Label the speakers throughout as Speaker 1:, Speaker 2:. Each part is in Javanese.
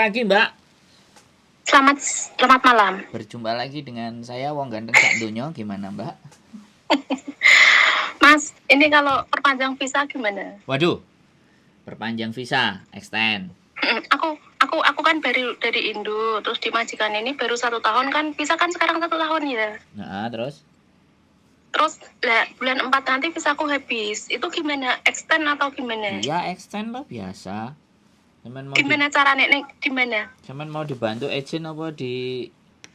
Speaker 1: pagi, Mbak.
Speaker 2: Selamat selamat malam.
Speaker 1: Berjumpa lagi dengan saya, Wong Ganteng Sak Donya. Gimana, Mbak?
Speaker 2: Mas, ini kalau perpanjang visa gimana?
Speaker 1: Waduh. Perpanjang visa, extend.
Speaker 2: Aku kan baru dari Indo, terus di majikan ini baru 1 tahun kan, visa kan sekarang 1 tahun ya.
Speaker 1: Nah, terus?
Speaker 2: Terus lah bulan 4 nanti visaku habis. Itu gimana? Extend atau gimana?
Speaker 1: Iya, extend lah biasa. Sampean mau di,
Speaker 2: Gimana caranya nih? Di mana?
Speaker 1: Sampean mau dibantu agent apa di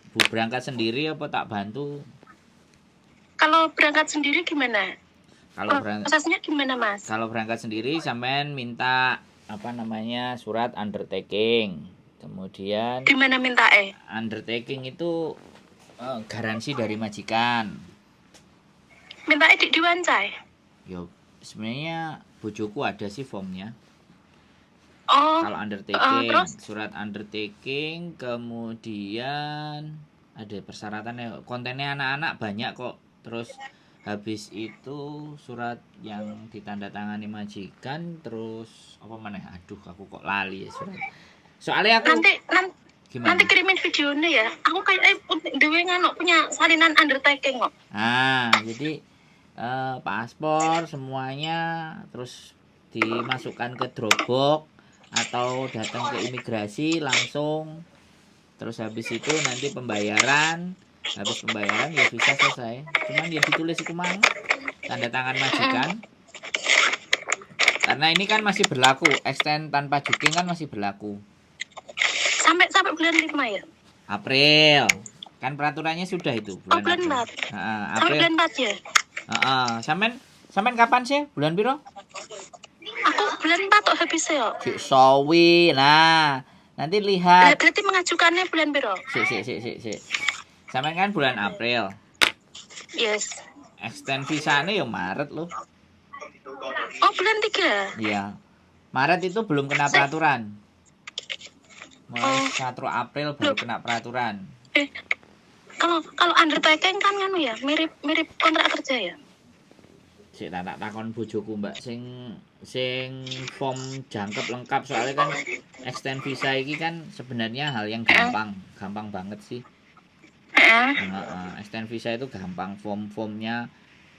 Speaker 1: Bu berangkat sendiri apa tak bantu?
Speaker 2: Kalau berangkat sendiri gimana?
Speaker 1: Kalau berangkat
Speaker 2: Prosesnya gimana, Mas?
Speaker 1: Kalau berangkat sendiri, sampean minta apa namanya, surat undertaking. Kemudian
Speaker 2: Di mana minta eh?
Speaker 1: Undertaking itu garansi dari majikan.
Speaker 2: Minta di Wan Chai.
Speaker 1: Yo, sebenarnya bojoku ada sih formnya.
Speaker 2: Oh,
Speaker 1: Kalau undertaking,
Speaker 2: terus?
Speaker 1: Surat undertaking, kemudian ada persyaratannya, kontennya anak-anak banyak kok. Terus habis itu surat yang ditandatangani majikan, terus apa mana? Aduh, aku kok lali ya surat. Soalnya aku
Speaker 2: Nanti nanti
Speaker 1: gimana?
Speaker 2: Nanti kirimin videonya ya. Aku kayak dewe nganu punya salinan undertaking kok.
Speaker 1: Ah, jadi paspor semuanya terus dimasukkan ke Dropbox atau datang ke imigrasi langsung. Terus habis itu nanti pembayaran, habis pembayaran ya visa selesai. Cuman ya ditulis itu mang tanda tangan majikan. Karena ini kan masih berlaku, extend tanpa juking kan masih berlaku.
Speaker 2: Sampai sampai bulan 5 ya?
Speaker 1: April. Kan peraturannya sudah itu.
Speaker 2: Oh, bulan
Speaker 1: April.
Speaker 2: 4.
Speaker 1: Heeh,
Speaker 2: Sampai
Speaker 1: April.
Speaker 2: bulan 4 ya?
Speaker 1: Heeh, sampean sampean kapan sih? Bulan piro?
Speaker 2: Aku bulan 4 kok habis ya.
Speaker 1: Sik suwi. Nah, nanti lihat.
Speaker 2: Berarti mengajukannya bulan piro?
Speaker 1: Sik sik sik sik sik. Sampean kan bulan April.
Speaker 2: Yes.
Speaker 1: Extend visanya ya Maret loh.
Speaker 2: Oh, bulan 3.
Speaker 1: Iya. Maret itu belum kena peraturan. Mulai 1 April baru kena peraturan.
Speaker 2: Eh, kalau kalau undertaking kan nganu ya, mirip mirip kontrak kerja ya.
Speaker 1: Sik tak tak takon bojoku, Mbak, sing sing form jangkep lengkap, soalnya kan extend visa iki kan sebenarnya hal yang gampang, gampang banget sih. Heeh, extend visa itu gampang, form-formnya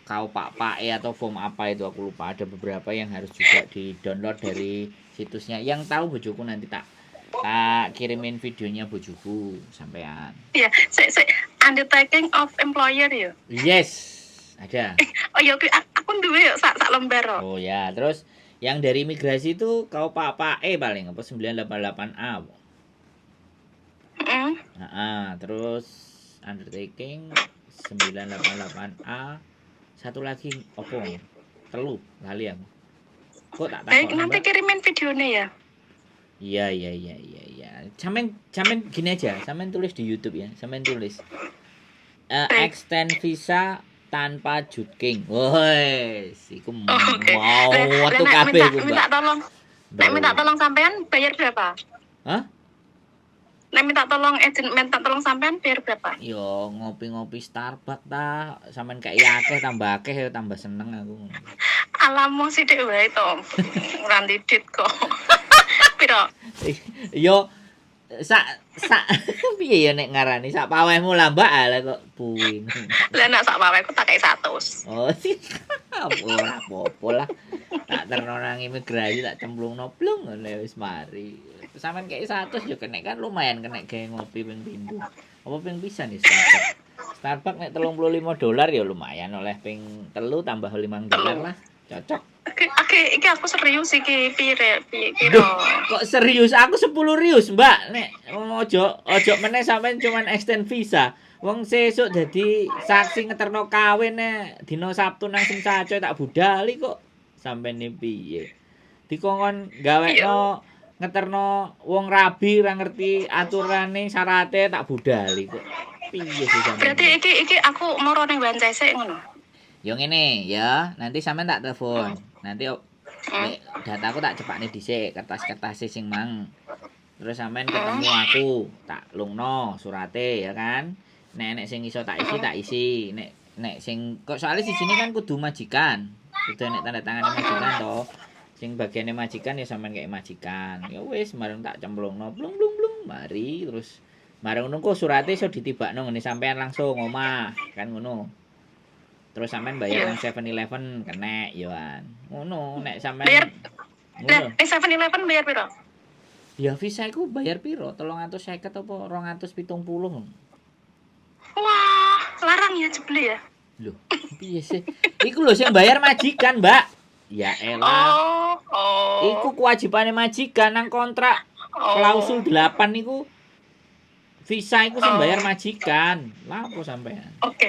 Speaker 1: kau pak pak e atau form apa itu aku lupa, ada beberapa yang harus juga di download dari situsnya. Yang tahu bojoku, nanti tak tak kirimin videonya bojoku sampean.
Speaker 2: Iya, sik sik, undertaking of employer ya.
Speaker 1: Yes, ada.
Speaker 2: Oh iya, aku duwe ya sak sak lembar kok.
Speaker 1: Oh ya, terus yang dari imigrasi itu kau pak pak e paling apa 988A. Nah, terus undertaking 988A, satu lagi opo, telu lali aku kok tak
Speaker 2: Baik,
Speaker 1: takon.
Speaker 2: nanti
Speaker 1: Mbak.
Speaker 2: Kirimin videonya ya.
Speaker 1: Iya. Sampean sampean gini aja, sampean tulis di YouTube ya, sampean tulis
Speaker 2: Baik.
Speaker 1: Extend visa tanpa jutking. Woi, iku
Speaker 2: Oh, oke.
Speaker 1: mau
Speaker 2: Lah, lah,
Speaker 1: waktu
Speaker 2: nek
Speaker 1: kabeh
Speaker 2: minta,
Speaker 1: iku,
Speaker 2: minta
Speaker 1: Mbak.
Speaker 2: tolong, nek minta tolong sampean bayar berapa?
Speaker 1: Hah?
Speaker 2: Nek minta tolong agent, minta tolong sampean bayar berapa?
Speaker 1: Yo ngopi-ngopi Starbucks ta, sampean kayak akeh tambah akeh ya tambah seneng aku.
Speaker 2: Alamu sithik wae to. Ora ndidit kok. Piro?
Speaker 1: Yo sak sak piye ya nek ngarani sak pawehmu lah, Mbak, ala kok puwing.
Speaker 2: Lah nek sak pawehku tak kei 100.
Speaker 1: Oh, ora apa-apa lah. Tak terno nang imigrasi tak cemplungno plung ngono wis mari. Sampeyan kei 100 yo kena kan lumayan, kena gawe ngopi ping pindho. Apa ping pisan nih Starbucks? Starbucks nek 35 dolar ya lumayan, oleh ping telu tambah 5 dolar lah. Cocok.
Speaker 2: Oke, iki aku serius iki, pire piye
Speaker 1: Duh,
Speaker 2: piro?
Speaker 1: Kok serius? Aku 10 rius, Mbak. Nek ojo ojo meneh sampean cuman extend visa. Wong sesuk dadi saksi ngeterno kawin nek dina Sabtu nang Tsim Sha Tsui tak budali kok. Sampean ni piye? Dikongkon gawekno ngeterno wong rabi ra ngerti aturane syarate tak budali kok. Piye sih sampean?
Speaker 2: Berarti iki iki aku moro ning Wan Chai sik ngono.
Speaker 1: Yo ngene ya, nanti sampean tak telepon. Nanti nek dataku tak cepakne dhisik, kertas-kertas sing mang. Terus sampean ketemu aku, tak lungno surate ya kan. Nek nek sing iso tak isi, tak isi. Nek nek sing kok soalnya di sini kan kudu majikan. Kudu nek tanda tangane majikan toh. Sing bagiane majikan ya sampean kayak majikan. Ya wis, bareng tak cemplungno, blung blung blung, mari. Terus bareng ngono kok surate iso ditibakno ngene sampean langsung omah, kan ngono. Terus sampean bayar nang 7-Eleven kenek yo an. Ngono nek sampean
Speaker 2: Bayar. Nah,
Speaker 1: ngono.
Speaker 2: ning 7-Eleven bayar piro?
Speaker 1: Ya visa iku bayar piro? 350 apa 270.
Speaker 2: Wah, larang ya jebule ya.
Speaker 1: Loh, piye sih? Iku lho sing bayar majikan, Mbak. Ya elah.
Speaker 2: Oh.
Speaker 1: Iku kewajibane majikan nang kontrak klausul 8 iku, visa iku sing bayar majikan. Lah apa sampean?
Speaker 2: Oke.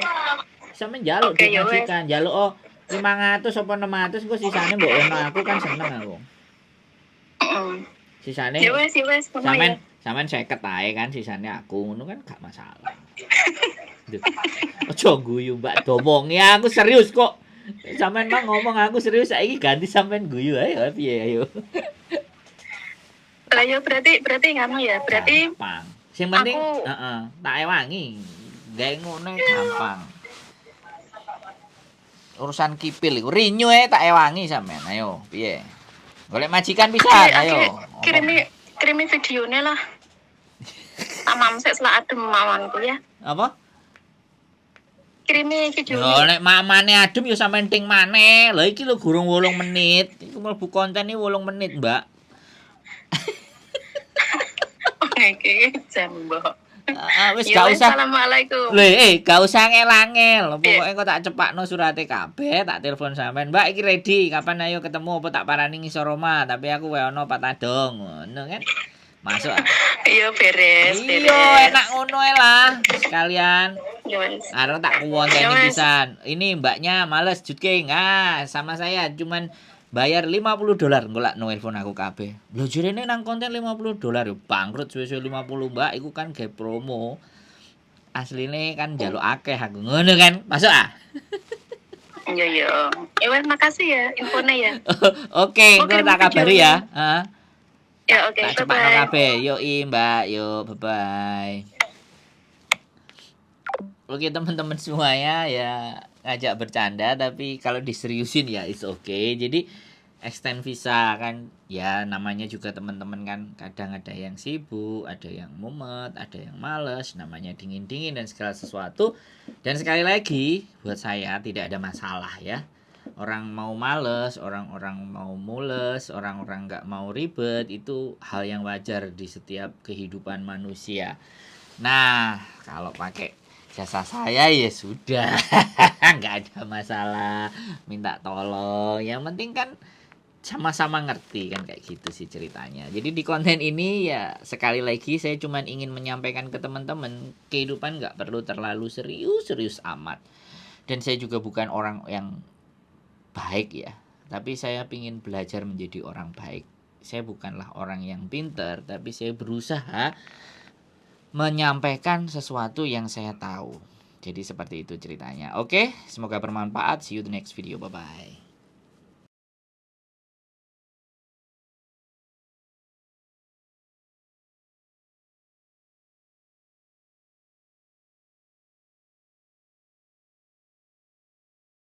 Speaker 1: Sampean njaluk
Speaker 2: Oke,
Speaker 1: duit
Speaker 2: ya wes.
Speaker 1: majikan, njaluk oh 500 apa 600, engko sisane mbok ono aku kan seneng aku. Sisane
Speaker 2: Ya wes, ngono
Speaker 1: sampean
Speaker 2: ya.
Speaker 1: sampean 50 ae kan, sisane aku, ngono kan gak masalah. Duh. Ojo guyu, Mbak, domongi aku serius kok. Sampean mah ngomong aku serius, saiki ganti sampean guyu, ayo piye ayo.
Speaker 2: Lah ya berarti berarti nganu ya, berarti
Speaker 1: Gampang. Sing penting heeh, tak ewangi. Gawe ngono gampang. Urusan kipil iku renew ae tak ewangi sampean. Ayo, piye? Golek majikan pisan, ayo.
Speaker 2: Kirimi kirimi videonya lah. Tak mam sik selak adem mamanku ya.
Speaker 1: Apa?
Speaker 2: Kirimi
Speaker 1: Yo
Speaker 2: videonya.
Speaker 1: nek mamane adem yo sampean ting maneh. Lha iki lho gurung 8 menit. Iku mlebu konten iki 8 menit, Mbak.
Speaker 2: Iki jam, Mbok.
Speaker 1: Ah, wis
Speaker 2: Ya
Speaker 1: gak
Speaker 2: wes,
Speaker 1: usah.
Speaker 2: Assalamualaikum.
Speaker 1: Lho, gak usah ngel-angel. Pokoke engko tak cepakno surate kabeh, tak telepon sampean. Mbak, iki ready, kapan ayo ketemu apa tak parani ngisor omah, tapi aku wae ono patadong. Ngono kan. Masuk ah.
Speaker 2: Iya beres, beres.
Speaker 1: Iya, enak ngono ae lah. Sekalian.
Speaker 2: Ya wes.
Speaker 1: Arep tak kuwonteni
Speaker 2: Ya wes.
Speaker 1: pisan. Ini mbaknya males jutking. Ah, sama saya cuman bayar $50 golek nelpon aku kabeh. Lho jarene nang konten $50 yo bangkrut suwe-suwe 50, Mbak, iku kan gawe promo. Asline kan njaluk akeh aku. Ngono kan? Masuk ah?
Speaker 2: Iya iya. Ya wes, makasih ya infonya ya.
Speaker 1: Oke,
Speaker 2: Oke,
Speaker 1: engko tak kabari ya. Heeh.
Speaker 2: Ya oke,
Speaker 1: Tak cepakno
Speaker 2: bye-bye.
Speaker 1: kabeh. Yoi, Mbak. Yo, bye-bye. Oke, teman-teman semuanya ya, ngajak bercanda tapi kalau diseriusin ya it's okay. Jadi extend visa kan ya namanya juga teman-teman kan kadang ada yang sibuk, ada yang mumet, ada yang males, namanya dingin-dingin dan segala sesuatu. Dan sekali lagi buat saya tidak ada masalah ya. Orang mau males, orang-orang mau mules, orang-orang nggak mau ribet, itu hal yang wajar di setiap kehidupan manusia. Nah, kalau pakai jasa saya ya sudah, nggak ada masalah, minta tolong. Yang penting kan sama-sama ngerti kan, kayak gitu sih ceritanya. Jadi di konten ini ya sekali lagi saya cuman ingin menyampaikan ke teman-teman, kehidupan nggak perlu terlalu serius-serius amat. Dan saya juga bukan orang yang baik ya, tapi saya ingin belajar menjadi orang baik. Saya bukanlah orang yang pinter, tapi saya berusaha menyampaikan sesuatu yang saya tahu. Jadi seperti itu ceritanya. Oke, semoga bermanfaat. See you the next video. Bye-bye.